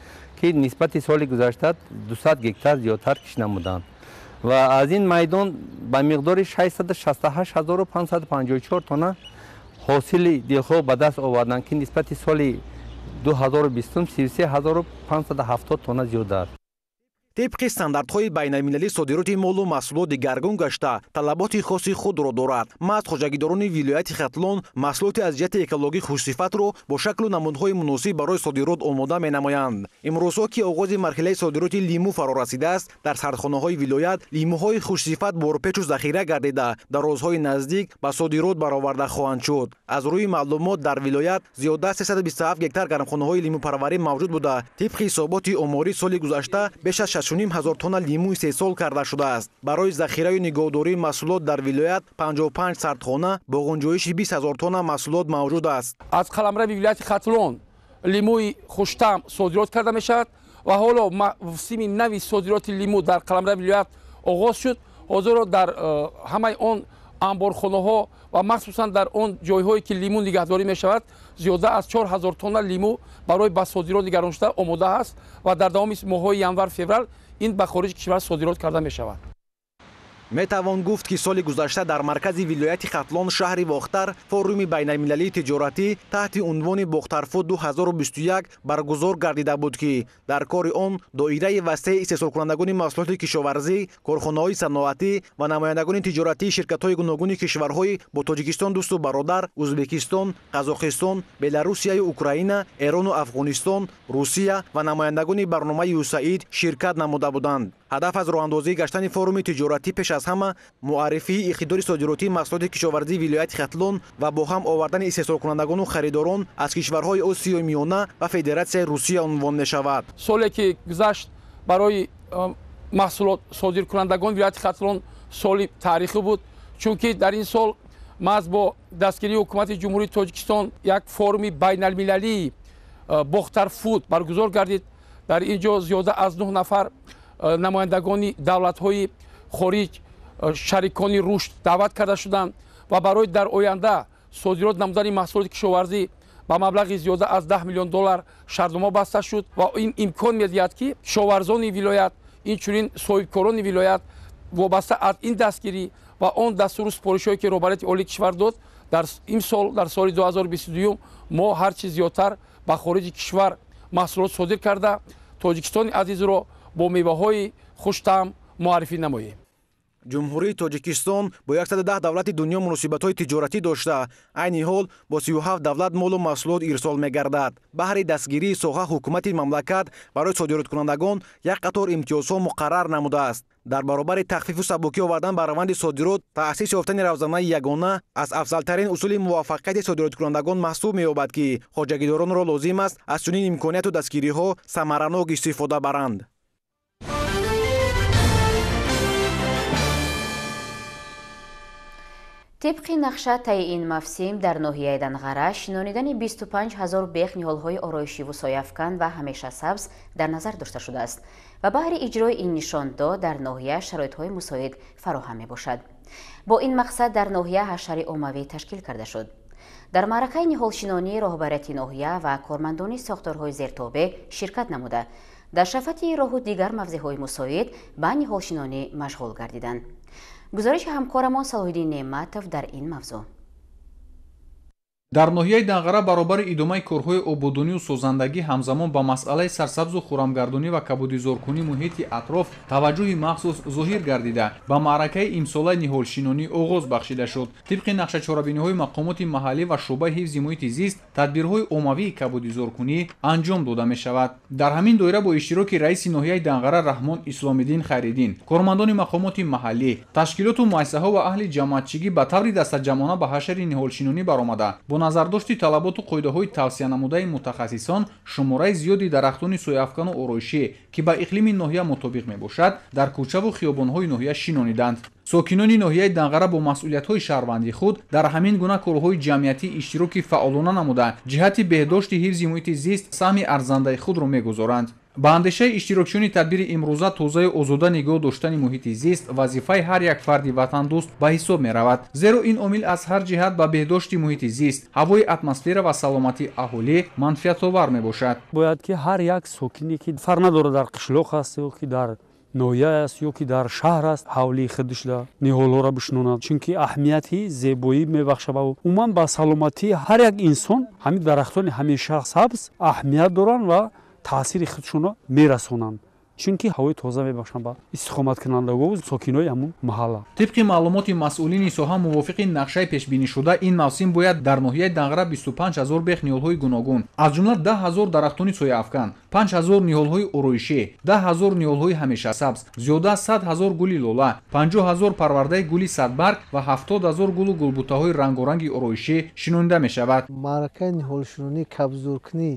ки нисбати соли гузашта 200 гектар зиёдтар кишт намуданд ва аз ин майдон ба миқдори 668554 тонна ҳосили дилхоҳ ба даст оварданд, ки нисбати соли 2020 33570 тонна зиёд аст. Тибқи стандартҳои байналмилалӣ содироти молу маҳсулот дигаргун гашта, талаботи хоси худро дорад. Маҳз хоҷагидорони вилояти Хатлон маҳсулоти аз ҷиҳати экологӣ хушсифатро бо шаклу намудҳои муносиб барои содирот омода менамоянд. Имрӯзҳо, ки оғози марҳилаи содироти лимӯ фаро расидааст, дар сардхонаҳои вилоят лимӯҳои хушсифат борпечу захира гардида, дар рӯзҳои наздик ба содирот бароварда хоҳанд шуд. Аз рӯи маълумот, дар вилоят зиёда 327 гектар гармхонаҳои лимӯпарварӣ мавҷуд буда, тибқи ҳисоботи оморӣ соли гузашта беш аз 6,5 ҳазор тонна лимӯ истеҳсол карда шудааст. Барои захираю нигоҳдории маҳсулот дар вилоят 55 сардхона бо ғунҷоиши 20 ҳазор тонна маҳсулот мавҷуд аст. Аз қаламрави вилояти Хатлон лимӯи хуштаъм содирот карда мешавад ва ҳоло мавсими нави содироти лимӯ дар қаламрави вилоят оғоз шуд. Ҳозиро дар ҳамаи он анборхонаҳо ва махсусан дар он ҷойҳое, ки лимӯ нигаҳдорӣ мешавад, зиёда аз 4000 тонна лимӯ барои ба содирот нигарон шуда омода аст ва дар давоми моҳҳои январ-феврал ин ба хориҷи кишвар содирот карда мешавад. Метавон гуфт, ки соли гузашта дар маркази вилояти Хатлон, шаҳри Бохтар, форуми байналмилалии тиҷоратӣ таҳти унвони Бохтарфуд 2021 баргузор гардида буд, ки дар кори он доираи васеи истеҳсолкунандагони маҳсулоти кишоварзӣ, корхонаҳои саноатӣ ва намояндагони тиҷоратии ширкатҳои гуногуни кишварҳои бо Тоҷикистон дӯсту бародар Ӯзбекистон, Қазоқистон, Беларусияю Украина, Эрону Афғонистон, Русия ва намояндагони барномаи ЮСАИД ширкат намуда буданд. Ҳадаф аз роҳандозии гаштани форуми тиҷоратӣ пеш аз ҳама муаррифии иқтидори содиротии маҳсулоти кишоварзии вилояти Хатлон ва бо ҳам овардани истеҳсолкунандагону харидорон аз кишварҳои Осиёи Миёна ва Федератсияи Русия унвон мешавад. Соле ки гузашт барои маҳсулот содиркунандагон вилояти Хатлон соли таърихӣ буд, чунки дар ин сол маҳз бо дастгирии ҳукумати Ҷумҳурии Тоҷикистон як форуми байналмилалии Бохтарфуд баргузор гардид. Дар ин ҷо зиёда аз 9 нафар намояндагони давлатҳои хориҷ, шарикони рушд даъват карда шуданд ва барои дар оянда содирот намудани маҳсулоти кишоварзӣ ба маблағи зиёда аз 10 миллион доллар шартнома баста шуд ва ин имкон медиҳад, ки кишоварзони вилоят, инчунин соҳибкорони вилоят вобаста аз ин дастгирӣ ва он дастуру супоришҳое, ки роҳбарияти олии кишвар дод, дар имсол, дар соли 2022 мо ҳарчи зиёдтар ба хориҷи кишвар маҳсулот содир карда, Тоҷикистони азизро бо меваҳои хуштаъм муаррифӣ намоем. Ҷумҳурии Тоҷикистон бо 110 давлати дунё муносибатҳои тиҷоратӣ дошта, айни ҳол бо 37 давлат молу маҳсулот ирсол мегардад. Баҳри дастгирии соҳа ҳукумати мамлакат барои содироткунандагон як қатор имтиёзҳо муқаррар намудааст. Дар баробари тахфифу сабукӣ овардан ба раванди содирот, таъсис ёфтани равзанаи ягона аз афзалтарин усули муваффақияти содироткунандагон маҳсуб меёбад, ки хоҷагидоронро лозим аст аз чунин имконияту дастгириҳо самаранок истифода баранд. Тибқи нақша таи ин мавсим дар ноҳияи Данғара шинонидани 25 ҳазор бех ниҳолҳои ороишиву сояафкан ва ҳамеша сабз дар назар дошта шудааст ва баҳри иҷрои ин нишондод дар ноҳия шароитҳои мусоид фароҳам мебошад. Бо ин мақсад дар ноҳия ҳашари оммавӣ ташкил карда шуд. Дар маъракаи ниҳолшинонӣ роҳбарияти ноҳия ва кормандони сохторҳои зертобеъ ширкат намуда, дар шафати роҳу дигар мавзеъҳои мусоид ба ниҳолшинонӣ машғул гардиданд. Гузориши ҳамкорамон Салоҳиддин Неъматов дар ин мавзӯъ. Дар ноҳияи Данғара баробари идомаи корҳои ободонию созандагӣ ҳамзамон ба масъалаи сарсабзу хурамгардонӣ ва кабудизоркунии муҳити атроф таваҷҷӯҳи махсус зоҳир гардида, ба маъракаи имсолаи ниҳолшинонӣ оғоз бахшида шуд. Тибқи нақшачорабиниҳои мақомоти маҳаллӣ ва шӯъбаи ҳифзи муҳити зист тадбирҳои оммавии кабудизоркунӣ анҷом дода мешавад. Дар ҳамин доира бо иштироки раиси ноҳияи Данғара Раҳмон Исломиддин Хайриддин, кормандони мақомоти маҳаллӣ, ташкилоту муассисаҳо ва аҳли ҷамоатчигӣ ба таври дастаҷамъона ба ҳашари ниҳолшинонӣ баромада, бо назардошти талаботу қоидаҳои тавсиянамудаи мутахассисон шумораи зиёди дарахтони сояафкану ороишӣ, ки ба иқлими ноҳия мутобиқ мебошад, дар кӯчаву хиёбонҳои ноҳия шинониданд. Сокинони ноҳияи Данғара бо масъулиятҳои шаҳрвандии худ дар ҳамин гуна корҳои ҷамъиятӣ иштироки фаъолона намуда, ҷиҳати беҳдошти ҳифзи муҳити зист саҳми арзандаи худро мегузоранд. Ба андешаи иштирокчиёни тадбири имрӯза тозаю озода нигоҳ доштани муҳити зист вазифаи ҳар як фарди ватандӯст ба ҳисоб меравад, зеро ин омил аз ҳар ҷиҳат ба беҳдошти муҳити зист, ҳавои атмосфера ва саломатии аҳолӣ манфиатовар мебошад. Бояд ки ҳар як сокине ки фарқ надорад дар қишлоқ аст ё ки дар ноҳия аст ё ки дар шаҳр аст, ҳавлии худашда ниҳолҳоро бишинонад, чунки аҳамияти зебоӣ мебахшад ва умуман ба саломатии ҳар як инсон ҳамин дарахтони ҳамеша сабз аҳамият доранд ва таъсири худшонро мерасонанд, чунки ҳавои тоза мебахшанд ба истиқоматкунандагон сокинои ҳамун маҳалла. Тибқи маълумоти масъулини соҳа мувофиқи нақшаи пешбинишуда ин мавсим бояд дар ноҳияи Данғара 25 ҳазор бех ниҳолҳои гуногун, аз ҷумла 10 ҳазор дарахтони сояафкан, 5 ҳазор ниҳолҳои ороишӣ, 10 ҳазор ниҳолҳои ҳамешасабз, зиёда аз 100 ҳазор гули лола, 50 ҳазор парвардаи гули садбарг ва 70 ҳазор гулу гулбутаҳои рангоранги ороишӣ шинонида мешавад. Маъракаи ниҳолшинонӣ кабзоркунӣ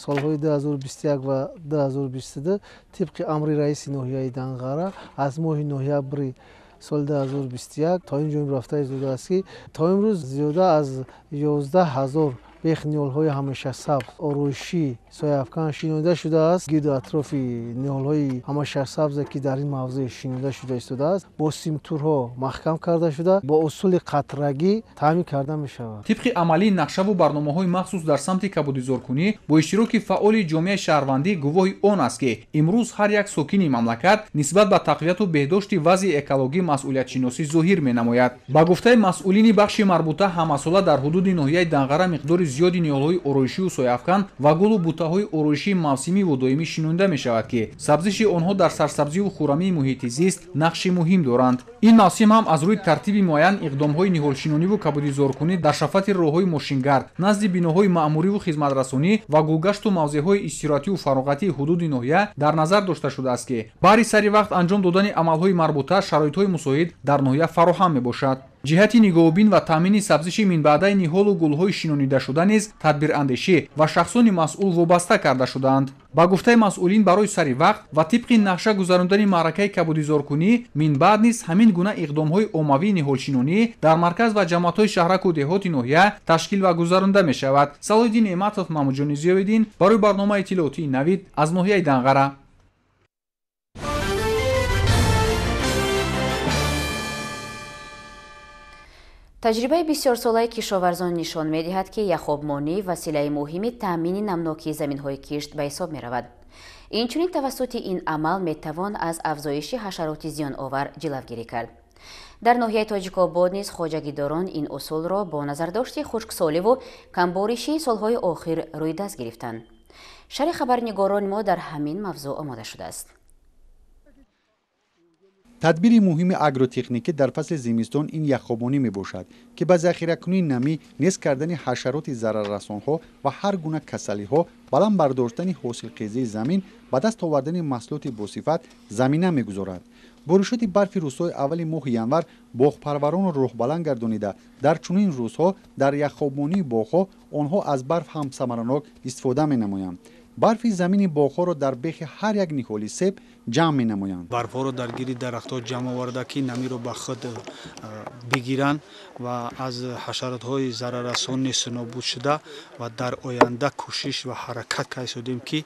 солҳои 2021 ва 2022 тибқи амри раиси ноҳияи Данғара аз моҳи ноябри соли 2021 то ин ҷониб рафта истодааст, ки то имрӯз зиёда аз 11 ҳазор бех ниҳолҳои ҳамешасабз, ороишӣ, сояафкан шинонида шудааст. Гирду атрофи ниҳолҳои ҳамешасабзе ки дар ин мавзеъ шинонида шуда истодааст, бо симтурҳо маҳкам карда шуда, бо усули қатрагӣ таъмин карда мешавад. Тибқи амалии нақшаву барномаҳои махсус дар самти кабудизоркунӣ бо иштироки фаъоли ҷомеаи шаҳрвандӣ гувоҳи он аст, ки имрӯз ҳар як сокини мамлакат нисбат ба тақвияту беҳдошти вазъи экологӣ масъулиятшиносӣ зоҳир менамояд. Ба гуфтаи масъулини бахши марбута ҳамасола дар ҳудуди ноҳияи Данғара миқдори зиёди ниҳолҳои ороишию сояафкан ва гулу бутаҳои ороишии мавсимиву доимӣ шинонида мешавад, ки сабзиши онҳо дар сарсабзиву хурамии муҳити зист нақши муҳим доранд. Ин мавсим ҳам аз рӯи тартиби муайян иқдомҳои ниҳолшинониву кабудизоркунӣ дар шафати роҳҳои мошингард, назди биноҳои маъмуриву хизматрасонӣ ва гулгашту мавзеъҳои истироҳативу фароғатии ҳудуди ноҳия дар назар дошта шудааст, ки баҳри сари вақт анҷом додани амалҳои марбута шароитҳои мусоид дар ноҳия фароҳам мебошад. Ҷиҳати нигоҳубин ва таъмини сабзиши минбаъдаи ниҳолу гулҳои шинонидашуда низ тадбирандешӣ ва шахсони масъул вобаста карда шудаанд. Ба гуфтаи масъулин барои сари вақт ва тибқи нақша гузарондани маъракаи кабудизоркунӣ минбаъд низ ҳамин гуна иқдомҳои оммавии ниҳолшинонӣ дар марказ ва ҷамоатҳои шаҳраку деҳоти ноҳия ташкил ва гузаронда мешавад. Салоҳиддин Неъматов, Маҳмудҷони Зиёвиддин барои барномаи иттилоотии Навид аз ноҳияи Данғара. Таҷрибаи бисёрсолаи кишоварзон нишон медиҳад, ки яхобмонӣ василаи муҳими таъмини намнокии заминҳои кишт ба ҳисоб меравад. Инчунин тавассути ин амал метавон аз афзоиши ҳашароти зиёновар ҷилавгирӣ кард. Дар ноҳияи Тоҷикобод низ хоҷагидорон ин усулро бо назардошти хушксоливу камборишии солҳои охир рӯи даст гирифтанд. Шарҳи хабарнигорони мо дар ҳамин мавзӯъ омода шудааст. Тадбири муҳими агротехникӣ дар фасли зимистон ин яхобонӣ мебошад, ки ба захиракунии намӣ, нест кардани ҳашароти зараррасонҳо ва ҳар гуна касалиҳо, баланд бардоштани ҳосилхезии замин, ба даст овардани маҳсулоти босифат замина мегузорад. Боришоти барфи рӯзҳои аввали моҳи январ боғпарваронро рӯҳбаланд гардонида, дар чунин рӯзҳо дар яхобонии боғҳо онҳо аз барф ҳам самаранок истифода менамоянд. Барфи замини боғҳоро дар бехи ҳар як ниҳоли себ ҷамъ менамоянд. Барфҳоро дар гирди дарахтҳо ҷамъ оварда, ки намиро ба худ бигиранд ва аз ҳашаротҳои зараррасон нест нобуд шуда ва дар оянда кӯшиш ва ҳаракат кардем, ки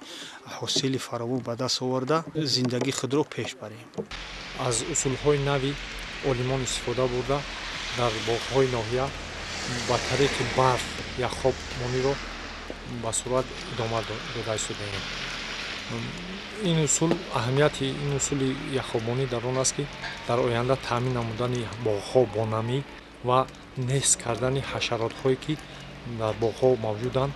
ҳосили фаровон ба даст оварда зиндагии худро пеш барем. Аз усулҳои нави олимон истифода бурда дар боғҳои ноҳия ба тариқи барф яхобмониро ба суръат идома дода истодаем. Ин усул, аҳамияти ин усули яхобмонӣ дар он аст, ки дар оянда таъмин намудани боғҳо бо намӣ ва нест кардани ҳашаротҳое, ки дар боғҳо мавҷуданд,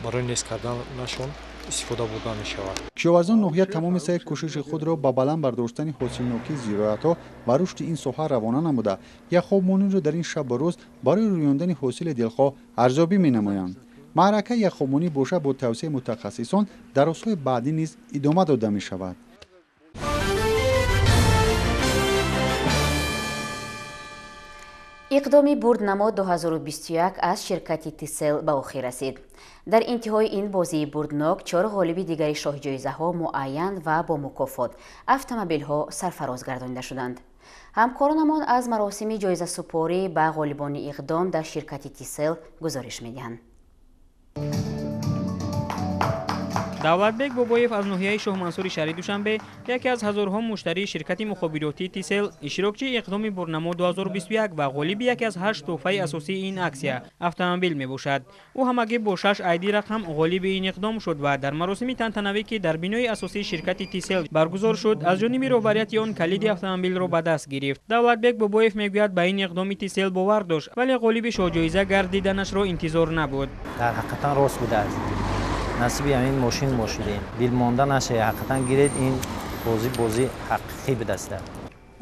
барои нест карданашон истифода бурда мешавад. Кишоварзон ноҳия тамоми саъй кӯшиши худро ба баланд бардоштани ҳосилнокии зироатҳо ва рушди ин соҳа равона намуда, яхобмониро дар ин шабу рӯз барои рӯёндани ҳосили дилхоҳ арзёбӣ менамоянд. Маъракаи яхобмонӣ боша бо тавсияи мутахассисон дар рӯзҳои баъдӣ низ идома дода мешавад. Иқдоми бурднамо 2021 аз ширкати Тисел ба охир расид. Дар интиҳои ин бозии бурднок чор ғолиби дигари шоҳҷоизаҳо муайян ва бо мукофот автомобилҳо сарфароз гардонида шуданд. Ҳамкоронамон аз маросими ҷоизасупорӣ ба ғолибони иқдом дар ширкати Тисел гузориш медиҳанд. Давлатбек Бобоев аз ноҳияи Шоҳмансури шаҳри Душанбе яке аз ҳазорҳо муштарии ширкати мухобиротии Тисел, иштирокчии иқдоми бурднамо 2021 ва ғолиби яке аз 8 тӯҳфаи асосии ин аксия автомобил мебошад. Ӯ ҳамагӣ бо 6 айди рақам ғолиби ин иқдом шуд ва дар маросими тантанавӣ, ки дар бинои асосии ширкати Тисел баргузор шуд, аз ҷониби роҳбарияти он калиди автомобилро ба даст гирифт. Давлатбек Бобоев мегӯяд, ба ин иқдоми Тисел бовар дошт, вале ғолиби шоҳҷоиза гардиданашро интизор набуд. Дар ҳақиқатан рост будааст. Насиби ҳамин мошин мо шудем. Дилмонда нашавед, ҳақиқатан гиред, ин бозӣ ҳақиқӣ будаст.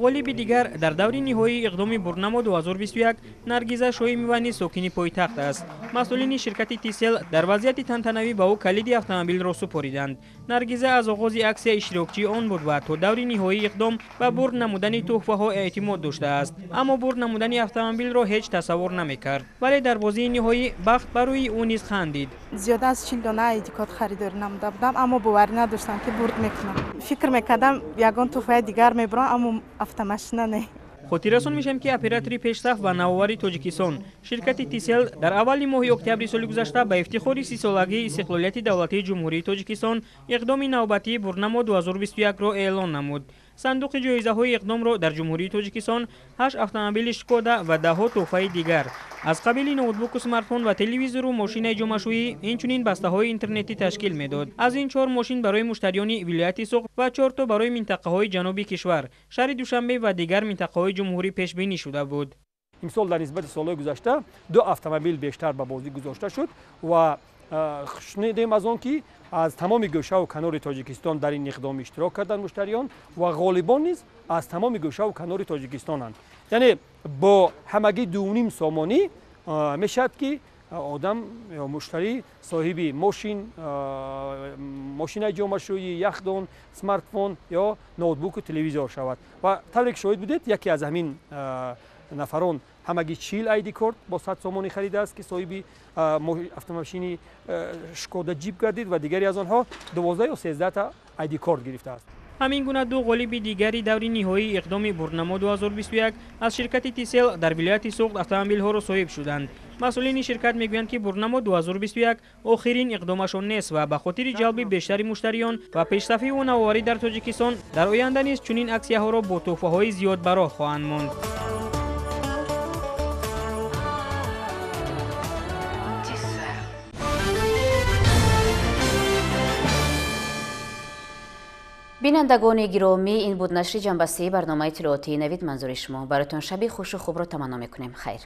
Ғолиби дигар дар даври ниҳоии иқдоми бурднамо 2021 Наргиза Шоимова низ сокини пойтахт аст. Масъулини ширкати Тисел дар вазъияти тантанавӣ ба ӯ калиди автомобилро супориданд. Наргиза аз оғози аксия иштирокчии он буд ва то даври ниҳоии иқдом ба бурд намудани тӯҳфаҳо эътимод доштааст, аммо бурд намудани автомобилро ҳеҷ тасаввур намекард. Вале дар бозии ниҳоӣ бахт ба рӯи ӯ низ хандид. Зиёда аз 40 дона айдикод харидорӣ намуда будам, аммо боварӣ надоштам, ки бурд мекунам. Фикр мекардам, ягон тӯҳфаи дигар мебурам, аммо автомашина не. Хотиррасон мешавем, ки оператори пешсаф ва навовари Тоҷикистон ширкати Тисел дар аввали моҳи октябри соли гузашта ба ифтихори 30-солагии истиқлолияти давлатии Ҷумҳурии Тоҷикистон иқдоми навбатии бурднамо 2021-ро эълон намуд. Сандуқи ҷоизаҳои иқдомро дар Ҷумҳурии Тоҷикистон 8 автомобили Шкода ва даҳҳо тӯҳфаи дигар аз қабили ноутбуку смартфон ва телевизору мошинаи ҷомашӯӣ, инчунин бастаҳои интернетӣ ташкил медод. Аз ин 4 мошин барои муштариёни вилояти Суғд ва 4 то барои минтақаҳои ҷануби кишвар, шаҳри Душанбе ва дигар минтақаҳои ҷумҳурӣ пешбинӣ шуда буд. Имсол дар нисбати солҳои гузашта 2 автомобил бештар ба бозӣ гузошта шуд ва хушнудем аз он, ки аз тамоми гӯшаву канори Тоҷикистон дар ин иқдом иштирок карданд муштариён ва ғолибон низ аз тамоми гӯшаву канори Тоҷикистонанд. Яъне бо ҳамагӣ 2,5 сомонӣ мешавад, ки одам ё муштарӣ соҳиби мошин, мошинаи ҷомашӯӣ, яхдон, смартфон ё ноутбуку телевизор шавад. Ва тавре ки шоҳид будед, яке аз ҳамин нафарон ҳамагӣ 40 айди корт бо 100 сомонӣ харидааст, ки соҳиби автомошини Шкода ҷип гардид ва дигаре аз онҳо 12 ё 13 та айди корт гирифтааст. Ҳамин гуна 2 ғолиби дигари даври ниҳоии иқдоми бурднамо 2021 аз ширкати Тисел дар вилояти Суғд автомобилҳоро соҳиб шуданд. Масъулини ширкат мегӯянд, ки бурднамо 2021 охирин иқдомашон нест ва ба хотири ҷалби бештари муштариён ва пешсафиву навоварӣ дар Тоҷикистон дар оянда низ чунин аксияҳоро бо тӯҳфаҳои зиёд ба роҳ хоҳанд монд. Бинандагони гиромӣ, ин буд нашри ҷанбастии барномаи иттилоотии Навид. Манзури шумо. Бароятон шаби хушу хубро таманно мекунем. Хайр.